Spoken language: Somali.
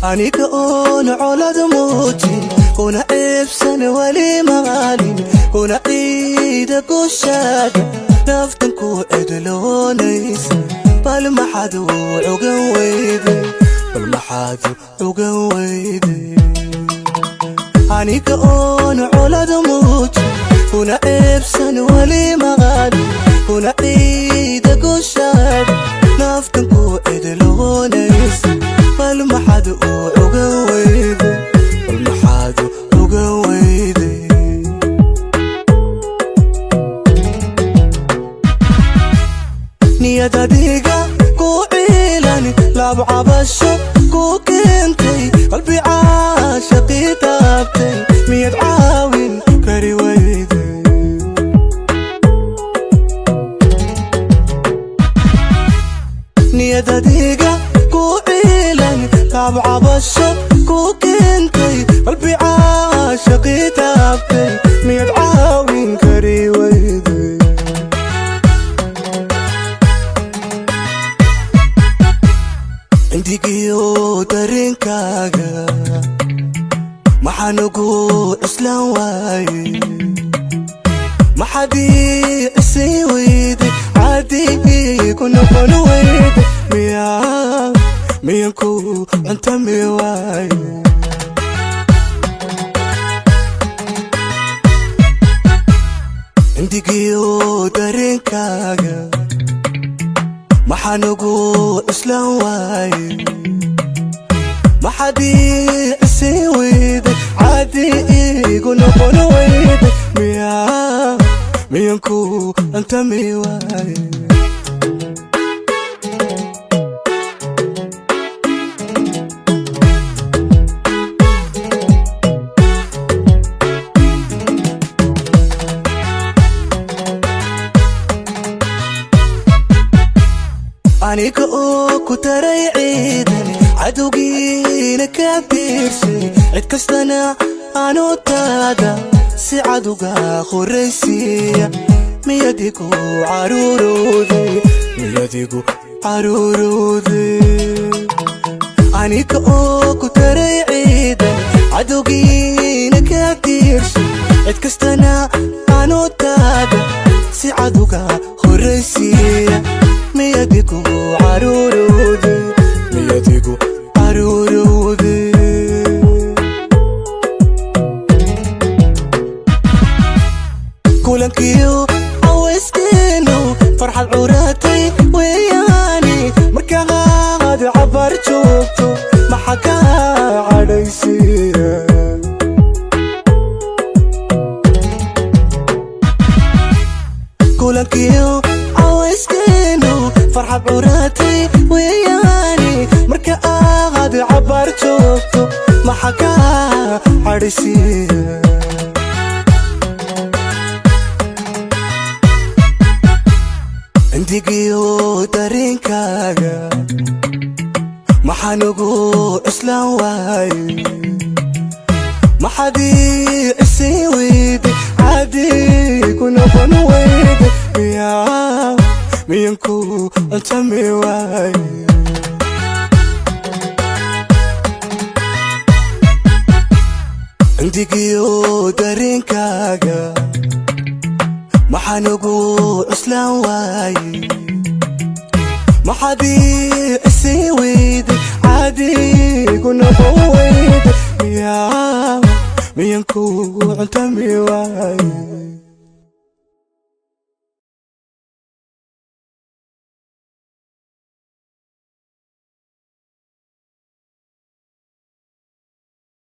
Aniga oon colad muujin, kuna ceebsan weli maalin, kuna ciida gushaada, naftan ku edloonaysa. Bal maxaad u cugan weyday? Bal maxaad u cugan weyday? Aniga oon colad muujin, kuna ceebsan weli maalin, kuna ciida gushaada, naftan ku edloonaysa. Bal maxaad u cugan weyday? Bal maxaad u cugan weyday? Niyad adiga ku ciilan, laab cabasho ku keentay, qalbi caashaqii taabtay, miyad caawin kari weyday? Niyad adiga ku ciilan, laab cabasho ku keentay, qalbi caashaqii taabtay, miyad caawin kari weyday? Cindigiyo dareenkaaga maxaa nugu cuslaan waaye? Maxaad ii cisay weyday? Caadi ku noqon weyday? Miyaa miyan ku cuntami waaye? Cindigiyo dareenkaaga maxaa nugu cuslaan waaye? Maxaad ii cisay weyday? Caadi igu noqon weyday? Miyaa miyan ku cuntami waaye? Aniga oo ku taray ciidan, cadowgiina ka biirshay, cid kastana aanu taada si cadowga horaysiiya, miyadigu caruurooday? Miyadigu caruurooday? Aniga oo ku taray ciidan, cadowgiina ka biirshay, cid kastana aanu taada si cadowga horaysiiya, miyadigu caruurooday? Miyadigu caruurooday? Kulankiyo cawayskeenu farxad curatay weeyaani, markaad cabar joogto maxaa kaa cadhaysiiya? Kulankiyo cawayskeenu farxad curatay weeyaani, marka aad cabar joogto maxaa kaa cadhaysiiya? Cindigiyo dareenkaaga maxaa nugu cuslaan waaye? Maxaad ii cisay weyday? Caadi ku noqon weyday? Miyaa miyan ku cuntami waaye? Cindigiyo dareenkaaga maxaa nugu cuslaan waaye? Maxaad ii cisay weyday? Caadi ku noqon weyday? Miyaa miyan ku cuntami waaye?